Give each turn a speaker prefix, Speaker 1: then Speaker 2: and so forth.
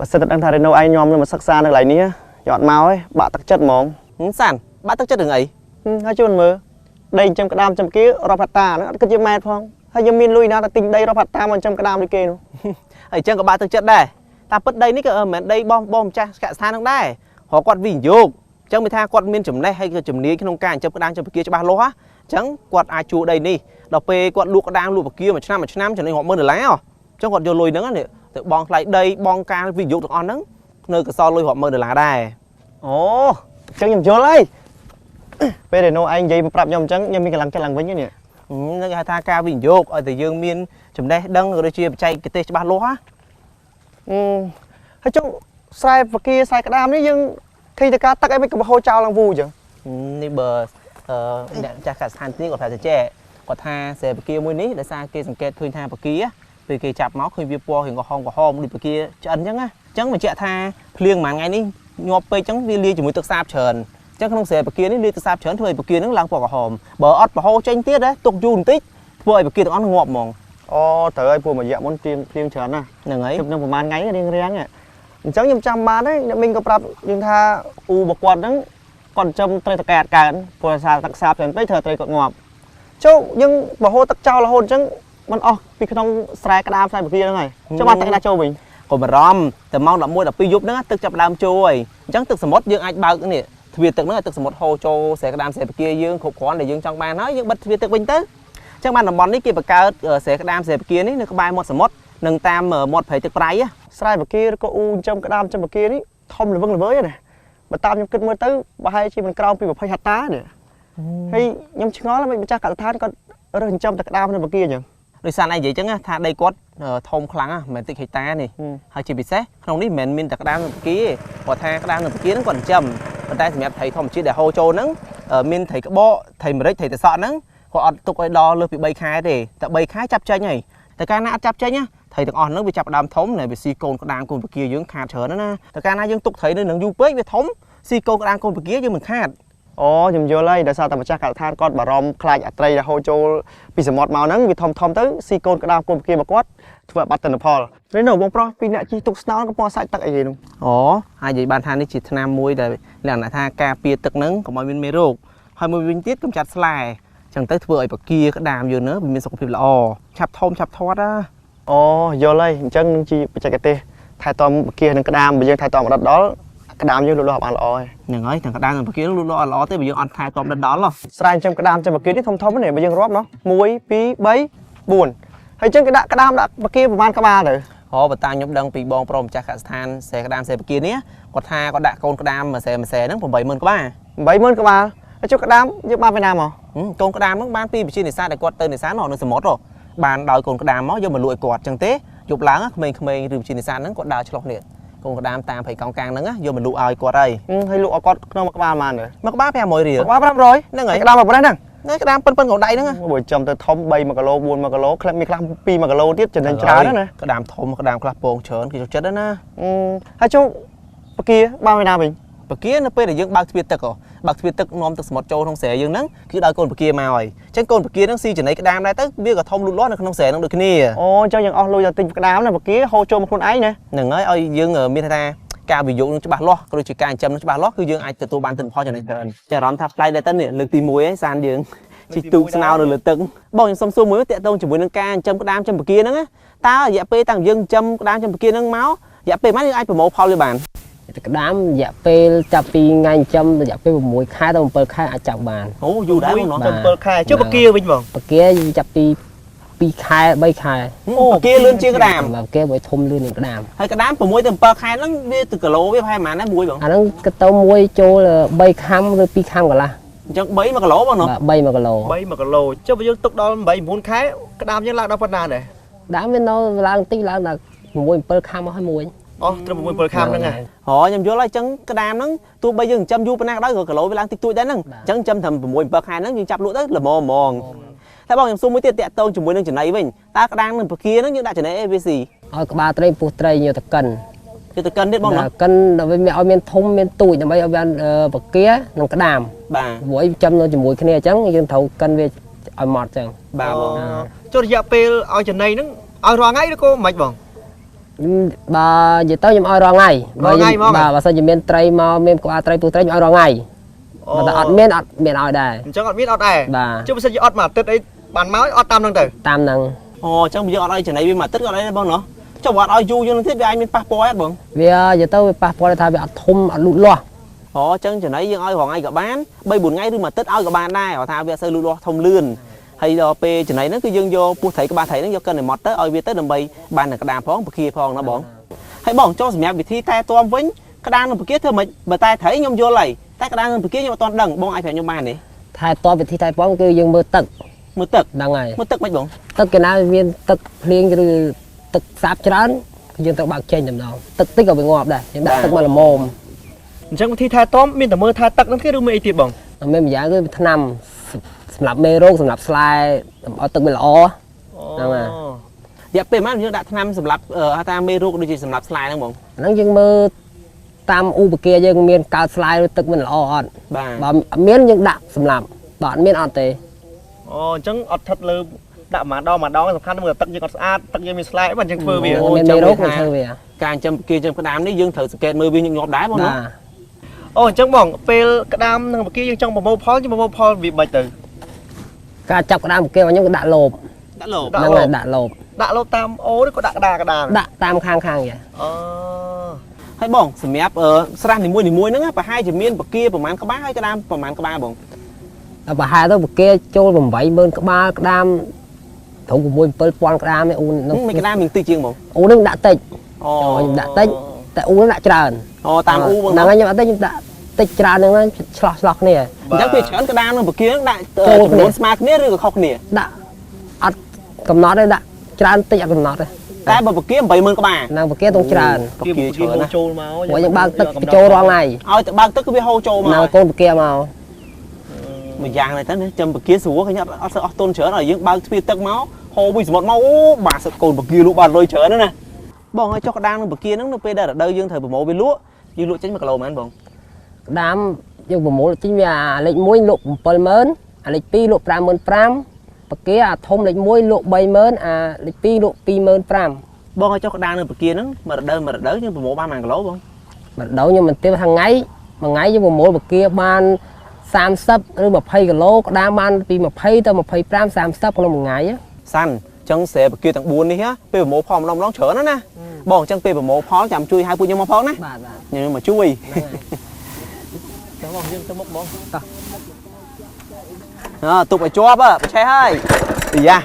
Speaker 1: បើសិនតែដឹងថារេណូឯងញោមខ្ញុំមកសិក្សានៅកន្លែងនេះយកអត់មកទេបាក់ទឹកចិត្តហ្មង
Speaker 2: សានបាក់ទឹកចិត្តរឿងអី
Speaker 1: ហើយជួនមើលដីចិញ្ចឹមក្តាមចិញ្ចឹមគៀរាប់ហិកតាហ្នឹងអត់គិតជាម៉ែត្រផងហើយយើងមានលុយណាទៅទិញដីរាប់ហិកតាមកចិញ្ចឹមក្តាមដូចគេនោះ
Speaker 2: ហើយអញ្ចឹងក៏បាក់ទឹកចិត្តដែរតាមពិតដីនេះក៏មិនមែនដីបងបងម្ចាស់កសិដ្ឋានហ្នឹងដែរព្រោះគាត់វិនិយោគអញ្ចឹងមានថាគាត់មានចំណេះហើយក៏ជំនាញក្នុងការចិញ្ចឹមក្តាមចិញ្ចឹមពគាច្បាស់លាស់អញ្ចឹងគាត់អាចជួលដីនេះដល់ពេលគាត់លក់ក្តាមលក់ពគាមួយឆ្នាំមួយឆ្នាំចំណេញរាប់ម៉ឺនដុល្លារអញ្ចឹងគាត់យកលុយហ្នឹងនេះទៅបង់ថ្លៃដីបង់ការវិនិយោគទាំងអស់ហ្នឹងនៅកសល់លុយរាប់ម៉ឺនដុល្លារដែរ
Speaker 1: អូអញ្ចឹងខ្ញុំយល់ហើយពេលរេណូឯងនិយាយមកប្រាប់ខ្ញុំអញ្ចឹងខ្ញុំមានកម្លាំងចិត្តឡើងវិញនេះ
Speaker 2: ហ្នឹងគេហៅថាការវិនិយោគឲ្យតែយើងមានចំណេះដឹងក៏ដូចជាបច្ចេកទេសច្បាស់លាស់ណា
Speaker 1: ហើយចុះស្រែពគាស្រែក្តាមនេះយើងឃើញតែការទឹកអីមិនក៏ហូរចោលឡើងវូអញ្ចឹង
Speaker 2: នេះបើអ្នកចាស់កសិដ្ឋាននេះគាត់ថាចេះគាត់ថាស្រែពគាមួយនេះដោយសារគេសង្កេតឃើញថាពគាពេលគេចាប់មកឃើញវាពណ៌រៀងក្រហមក្រហមដូចពគាឆ្អិនអញ្ចឹងណាអញ្ចឹងបញ្ជាក់ថាភ្លៀងមួយថ្ងៃនេះញាប់ពេកអញ្ចឹងវាលាយជាមួយទឹកសាបច្រើនអញ្ចឹងក្នុងស្រែពគានេះលាយទឹកសាបច្រើនធ្វើឲ្យពគាហ្នឹងឡើងពណ៌ក្រហមបើអត់ប្រហូរចេញទៀតណាទុកយូរបន្តិចធ្វើឲ្យពគាទាំងអស់ងាប់ហ្មង
Speaker 1: អូត្រូវហើយពួកមួយរយៈមុនភ្លៀងច្រើនណាស់
Speaker 2: ហ្នឹងហើយ
Speaker 1: ជិបនឹងប្រហែលថ្ងៃរៀងរាំងអញ្ចឹងខ្ញុំចាំបានហើយអ្នកមីងក៏ប្រាប់យើងថាអ៊ូរបស់គាត់ហ្នឹងគាត់ចិញ្ចឹមត្រីតកែអត់កើនព្រោះសារទឹកសាបច្រើនពេកធ្វើត្រីគាត់ងាប់ចូលយើងបហូរទឹកចោលរហូតអញ្ចឹងมันអស់ពីក្នុងស្រែក្តាមស្រែពគាហ្នឹងហើយចូលបានទឹកណាចូលវិញ
Speaker 2: កុំបារម្ភតែម៉ោង11 12យប់ហ្នឹងទឹកចាប់ដើមចូលហើយអញ្ចឹងទឹកសមុទ្រយើងអាចបើកនេះទ្វារទឹកហ្នឹងឲ្យទឹកសមុទ្រហូរចូលស្រែក្តាមស្រែពគាយើងគ្រប់គ្រាន់ដែលយើងចង់បានហើយយើងបិទទ្វារទឹកវិញទៅអញ្ចឹងបានតំបន់នេះគេបង្កើតស្រែក្តាមស្រែពគានេះនៅក្បែរមាត់សមុទ្រនិងតាមមាត់ព្រៃទឹកប្រៃ
Speaker 1: ស្រែពគាឬក៏អ៊ូចិញ្ចឹមក្តាមចិញ្ចឹមពគានេះធំល្វឹងល្វើយណាបើតាមខ្ញុំគិតមើលទៅប្រហែលជាមិនក្រោមពី20ហិកតានេះហើយខ្ញុំឆ្ងល់មិនម្ចាស់កសិដ្ឋានគាត់រើសចិញ្ចឹមតែក្តាមនៅពគាអញ្ចឹង
Speaker 2: ដោយសារឯងនិយាយចឹងថាដីគាត់ធំខ្លាំងមិនមែនតិចហិកតានេះហើយជាពិសេសក្នុងនេះមិនមែនមានតែក្តាមនៅពគាទេគាត់ថាក្តាមនៅពគាហ្នឹងគាត់ចិញ្ចឹមប៉ុន្តែសម្រាប់ត្រីធម្មជាតិដែលហូរចូលហ្នឹងមានត្រីក្បកត្រីម្រេចត្រីត្រសក់ហ្នឹងគាត់អត់ទុកឲ្យដល់លើសពី3ខែទេតែ3ខែចាប់ចេញហើយតែកាលណាអត់ចាប់ចេញត្រីទាំងអស់ហ្នឹងវាចាប់ដើមធំណែវាស៊ីកូនក្តាមកូនពគាយើងខាតច្រើនណាតែកាលណាយើងទុកត្រីនៅនឹងយូរពេកវាធំស៊ីកូនក្តាមកូនពគាយើងមិនខាត
Speaker 1: អូខ្ញុំយល់ហើយដោយសារតែម្ចាស់កសិដ្ឋានគាត់បារម្ភខ្លាចអាត្រីដែលហូរចូលពីសមុទ្រមកហ្នឹងវាធំធំទៅស៊ីកូនក្តាមកូនពគារបស់គាត់ធ្វើឲ្យបាត់ទិន្នផលនេះនៅបងប្រុសពីអ្នកជិះទូកស្នោកំពុងសាច់ទឹកអីគេនោះ
Speaker 2: អូហើយនិយាយបានថានេះជាថ្នាំមួយដែលលក្ខណៈថាការពារទឹកហ្នឹងកុំឲ្យមានមេរោគហើយមួយវិញទៀតកម្ចាត់ស្លែចឹងទៅធ្វើឲ្យពគាក្តាមយើងហ្នឹងវាមានសុខភាពល្អឆាប់ធំឆាប់ធាត់ណា
Speaker 1: អូយល់ហើយអញ្ចឹងនឹងជាបច្ចេកទេសថែទាំពគានិងក្តាមបើយើងថែទាំអត់ដល់ក្តាមយើងលូតលាស់បានល្អហើយ
Speaker 2: ហ្នឹងហើយទាំងក្តាមនិងពគាលូតលាស់អត់ល្អទេបើយើងអត់ថែទាំដិតដល់
Speaker 1: ស្រែចិញ្ចឹមក្តាមចិញ្ចឹមពគានេះធំធំនេះបើយើងរាប់ណោះ1 2 3 4ហើយអញ្ចឹងគេដាក់ក្តាមដាក់ពគាប្រហែលក្បាលទៅ
Speaker 2: អូបើតាមខ្ញុំដឹងពីបងប្រុសម្ចាស់កសិដ្ឋានស្រែក្តាមស្រែពគានេះគាត់ថាគាត់ដាក់កូនក្តាមមួយស្រែមួយស្រែហ្នឹង80000ក្បាល
Speaker 1: 80000ក្បាលហើយចុះក្តាមយើងបានពីណាមក
Speaker 2: កូនក្តាមហ្នឹងបានពីប្រជានេសាទដែលគាត់ទៅនេសាទនៅសមុទ្របានដោយកូនក្តាមមកយកមកលក់ឲ្យគាត់អញ្ចឹងទេយប់ឡើងក្មេងៗឬប្រជានេសាទហ្នឹងគាត់ដើរឆ្លុះនេះកូនក្តាមតាមព្រៃកោងកាងហ្នឹងយកមកលក់ឲ្យគាត់ហើយ
Speaker 1: ហើយលក់ឲ្យគាត់ក្នុងមួយក្បាលប៉ុន្មាន
Speaker 2: មួយក្បាល500រៀល
Speaker 1: ក្បាល500
Speaker 2: ហ្នឹងហើយ
Speaker 1: ក្តាមប៉ុណ្ណេះហ្នឹង
Speaker 2: ហ្នឹងក្តាមប៉ុនប៉ុនកងដៃហ្នឹង
Speaker 1: បើចំទៅធំ3 1គីឡូ4 1គីឡូខ្លះមានខ្លះ2 1គីឡូទៀតចំណេញច្រើនណា
Speaker 2: ក្តាមធំក្តាមខ្លះពងច្រើនគេចូលចិត្តណា
Speaker 1: ហើយចុះពគាបានឯណាវិញ
Speaker 2: ពគានៅពេលដែលយើងបើកទ្វារទឹកបើកទ្វារទឹកនាំទឹកសមុទ្រចូលក្នុងស្រែយើងហ្នឹងគឺដោយកូនពគាមកហើយអញ្ចឹងកូនពគាហ្នឹងស៊ីចំណីក្តាមដែរទៅវាក៏ធំលូតលាស់នៅក្នុងស្រែហ្នឹងដូចគ្នា
Speaker 1: អូអញ្ចឹងយើងអស់លុយទៅទិញក្តាមណាពគាហូរចូលមកខ្លួនឯងណា
Speaker 2: ហ្នឹងហើយឲ្យយើងមានថាការវិនិយោគនឹងច្បាស់លាស់ក៏ដូចជាការចិញ្ចឹមនឹងច្បាស់លាស់គឺយើងអាចទទួលបានទិន្នផលចំណេញច្រើនចាអារម្មណ៍ថាប្លែកដែរទៅនេះលើកទី1ហើយសានយើងជិះទូកស្នោនៅលើទឹកបងខ្ញុំសុំសួរមួយតាក់ទងជាមួយនឹងការចិញ្ចឹមក្តាមចិញ្ចឹមពគាហ្នឹងតើរយៈពេលតាំងយើងចិញ្ចឹមក្តាមចិញ្ចឹមពគាហ្នឹងមករយៈពេលប៉ុន្មានយើងអាចប្រមូលផលវាបាន
Speaker 3: ក្តាមរយៈពេលចាប់ពីថ្ងៃចិញ្ចឹមរយៈពេល6ខែដល់7ខែអាចចាប់បាន
Speaker 2: អូយូរដែរបង
Speaker 1: 7ខែចុះពគាវិញបង
Speaker 3: ពគាចាប់ពី2ខែ3ខែ
Speaker 2: អូពគាលឿនជាងក្តាម
Speaker 3: ពគាវាធំលឿនជាងក្តាម
Speaker 2: ហើយក្តាម6ទៅ7ខែហ្នឹងវាទៅគីឡូវាប្រហែលប៉ុន្មានដែរមួយបង
Speaker 3: អាហ្នឹងក៏ទៅមួយចូល3ខាំឬ2ខាំកន្លះ
Speaker 2: អញ្ចឹង3 1គីឡូបងណោះ
Speaker 3: បាទ3 1គីឡូ
Speaker 1: 3 1គីឡូចុះបើយើងទុកដល់8 9ខែក្តាមយើងឡើងដល់ប៉ុណ្ណាដែរ
Speaker 3: ក្តាមវានៅឡើងតិចឡើងដល់6 7ខាំអស់ហើយមួយ
Speaker 1: អូត្រឹម6 7ខាំហ្នឹងហ៎
Speaker 2: អូខ្ញុំយល់ហើយអញ្ចឹងក្តាមហ្នឹងទោះបីយើងចិញ្ចឹមយូរប៉ុណ្ណាក៏ដោយក៏គីឡូវាឡើងតិចតួចដែរហ្នឹងអញ្ចឹងចិញ្ចឹមត្រឹម6 7ខែហ្នឹងយើងចាប់លក់ទៅល្មមហ្មងតែបងខ្ញុំសួរមួយទៀតតាក់ទងជាមួយនឹងចំណីវិញតើក្តាមនឹងពគាហ្នឹងយើងដាក់ចំណី ABC
Speaker 3: ឲ្យក្បាលត្រីពុះត្រីយកទៅកិន
Speaker 2: យកទៅកិនទៀតបងណា
Speaker 3: កិនដើម្បីឲ្យមានធំមានទូចដើម្បីឲ្យបានពគានិងក្តាម
Speaker 2: បាទ
Speaker 3: ព្រោះអីចំនៅជាមួយគ្នាអញ្ចឹងយើងត្រូវកិនវាឲ្យម៉ត់អញ្ចឹង
Speaker 2: បាទបង
Speaker 1: ចុះរយៈពេលឲ្យចំណីហ្នឹងឲ្យរាល់ថ្ងៃឬក៏មិនបង
Speaker 3: ខ្ញុំបើនិយាយទៅខ្ញុំឲ្យរាល់ថ្ងៃ
Speaker 1: រាល់ថ្ងៃហ្មង
Speaker 3: បាទបើសិនជាមានត្រីមកមានក្បាលត្រីទូត្រីខ្ញុំឲ្យរាល់ថ្ងៃបើតែអត់មានអត់មានឲ្យដែរ
Speaker 1: អញ្ចឹងអត់មានអត់ដែរ
Speaker 3: បាទ
Speaker 1: ចុះបើសិនជាអត់មួយអាទិត្យអីបានមកអត់តាមហ្នឹងទៅ
Speaker 3: តាមហ្នឹង
Speaker 2: អូអញ្ចឹងយើងអត់ឲ្យចំណីវាមួយអាទិត្យក៏អត់អីដែរបងណោះចុះបើអត់ឲ្យយូរជាងនឹងទៀតវាអាចមានប៉ះពាល់អត់បង
Speaker 3: វានិយាយទៅវាប៉ះពាល់ថាវាអត់ធំអត់លូតលាស់
Speaker 2: អូអញ្ចឹងចំណីយើងឲ្យរាល់ថ្ងៃក៏បាន3 4ថ្ងៃឬមួយអាទិត្យឲ្យក៏បានដែរគាត់ថាវាអត់សូវលូតលាស់ធំលឿនហើយដល់ពេលចំណីហ្នឹងគឺយើងយកពោះត្រីក្បាលត្រីហ្នឹងយកកិនឲ្យម៉ត់ទៅឲ្យវាទៅដើម្បីបានតែក្តាមផងពគាផងណាបងហើយបងចុះសម្រាប់វិធីតែទាំវិញក្តាមនិងពគាធ្វើម៉េចបើតែត្រីខ្ញុំយល់ហើយតែក្តាមនិងពគាខ្ញុំអត់ទាន់ដឹងបងអាចប្រាប់ខ្ញុំបានទេ
Speaker 3: ថែទាំវិធីថែទាំគឺយើងមើលទឹក
Speaker 2: មើលទឹក
Speaker 3: ហ្នឹងហើយ
Speaker 2: មើលទឹកមិនបង
Speaker 3: ទឹកកណាមានទឹកភ្លៀងឬទឹកសាបច្រើនគឺយើងត្រូវបើកចេញតែម្ដងទឹកតិចក៏វាងាប់ដែរយើងដាក់ទឹកមកល្មម
Speaker 1: អញ្ចឹងវិធីថែទាំមានតែមើលថែទឹកហ្នឹងទេឬមានអីទៀតបង
Speaker 3: មានម្យ៉ាងគឺថ្នាំសម្រាប់មេរោគសម្រាប់ស្លែឲ្យទឹកវាល្អ ហ្នឹងហើយ
Speaker 2: រយៈពេលប៉ុន្មានយើងដាក់ថ្នាំសម្រាប់ហៅថាមេរោគដូចជាសម្រាប់ស្លែហ្នឹងបង
Speaker 3: អាហ្នឹងយើងមើលតាមឧបគាយើងមានកើតស្លែឬទឹកមិនល្អអត់
Speaker 2: បាទ
Speaker 3: បើអត់មានយើងដាក់សម្រាប់បើអត់មានអត់ទេ
Speaker 1: អូអញ្ចឹងអត់ថិតលើដាក់មួយដងមួយដងសំខាន់មើលទឹកយើងអត់ស្អាតទឹកយើងមានស្លែអីបាទអញ្ចឹងធ្វើវា
Speaker 3: មានមេរោគមិនធ្វើវា
Speaker 2: ការចិញ្ចឹមពគាចិញ្ចឹមក្តាមនេះយើងត្រូវសង្កេតមើលវាញឹកញាប់ដែរបងណា
Speaker 3: បាទ
Speaker 1: អូអញ្ចឹងបងពេលក្តាមនិងពគាយើងចង់ប្រមូលផលយើងប្រមូលផលវាបាច់ទៅ
Speaker 3: ការចាប់ក្តាមគេរបស់ខ្ញុំគឺដាក់លប
Speaker 2: ដាក់លោប
Speaker 3: ហ្នឹងហើយដាក់លប
Speaker 1: ដាក់លោបតាមអូឬក៏ដាក់ក្តារក្តារ
Speaker 3: ដាក់តាមខាងខាងយ៉ា
Speaker 1: អូ
Speaker 2: ហើយបងសម្រាប់ស្រះនីមួយៗហ្នឹងប្រហែលជាមានពគាប្រហែលក្បាលហើយក្តាមប្រហែលក្បាលបង
Speaker 3: ដល់ប្រហែលទៅពគាចូល80000ក្បាលក្តាមត្រឹម6 7000ក្តាមឯអូន
Speaker 2: ហ្នឹងមិនក្តាមមានតិចជាងបង
Speaker 3: អូននឹងដាក់តិច
Speaker 2: អូ
Speaker 3: ខ្ញុំដាក់តិចតែអូននឹងដាក់ច្រើន
Speaker 2: អូតាមអ៊ូបង
Speaker 3: ហ្នឹងហើយខ្ញុំអត់ទេខ្ញុំដាក់តិចច្រើនហ្នឹងហើយឆ្លោះឆ្លោះគ្នា
Speaker 2: អញ្ចឹងវាច្រើនក្តាមនិងពគាហ្នឹងដាក់
Speaker 3: ចូលគ្នា
Speaker 2: ចំនួនស្មើគ្នាឬក៏ខុសគ្នា
Speaker 3: ដាក់អត់កំណត់ទេដាក់ច្រើនតិចអត់កំណត់ទេ
Speaker 2: តែបើពគា80000ក្បាល
Speaker 3: ហ្នឹងពគាຕ້ອງច្រើន
Speaker 2: ពគាច្រើនណាស់
Speaker 1: ចូលមក
Speaker 3: ព្រោះយើងបើកទឹកបញ្ចូលរាល់ថ្ងៃ
Speaker 2: ឲ្យតែបើកទឹកគឺវាហូរចូលមក
Speaker 3: ណាកូនពគាមក
Speaker 2: មួយយ៉ាងដែរទៅណាចាំពគាស្រួលឃើញអត់អត់សូវអស់ទុនច្រើនឲ្យយើងបើកទ្វារទឹកមកហូរមួយសមុទ្រមកអូបាទសឹកកូនពគាលក់បានលុយច្រើនណាស់ណាបងឲ្យចុះក្តាមនិងពគាហ្នឹងនៅពេលដែលរដូវយើងត្រូវប្រមូលវាលក់យើងលក់ចេញ1គីឡូមែនបង
Speaker 3: ក្តាមយើងប្រមូលចេញវាអាលេខ1លក់70000អាលេខ2លក់55000ពគាអាធំលេខ1លក់30000អាលេខ2លក់25000
Speaker 2: បងឲ្យចុះក្តាមនៅពគាហ្នឹងមួយរដូវមួយរដូវយើងប្រមូលបាន1គីឡូបង
Speaker 3: ម្ដងខ្ញុំមិនទៀបថ្ងៃមួយថ្ងៃយើងប្រមូលពគាបាន30ឬ20គីឡូក្តាមបានពី20ទៅ25 30ក្នុងមួយថ្ងៃ
Speaker 2: សាន់អញ្ចឹងស្រែពគាទាំង4នេះហ៎ពេលប្រមូលផលម្ដងម្ដងច្រើនណាស់ណាបងអញ្ចឹងពេលប្រមូលផលចាំជួយហៅពួកខ្ញុំមកផងណា
Speaker 3: បាទបាទ
Speaker 2: ខ្ញុំមកជួយ
Speaker 1: ចាំបងយើងទៅមុខបង
Speaker 2: អើទុកឲ្យជាប់ហ៎ប្រឆេះហើយអាយ៉ា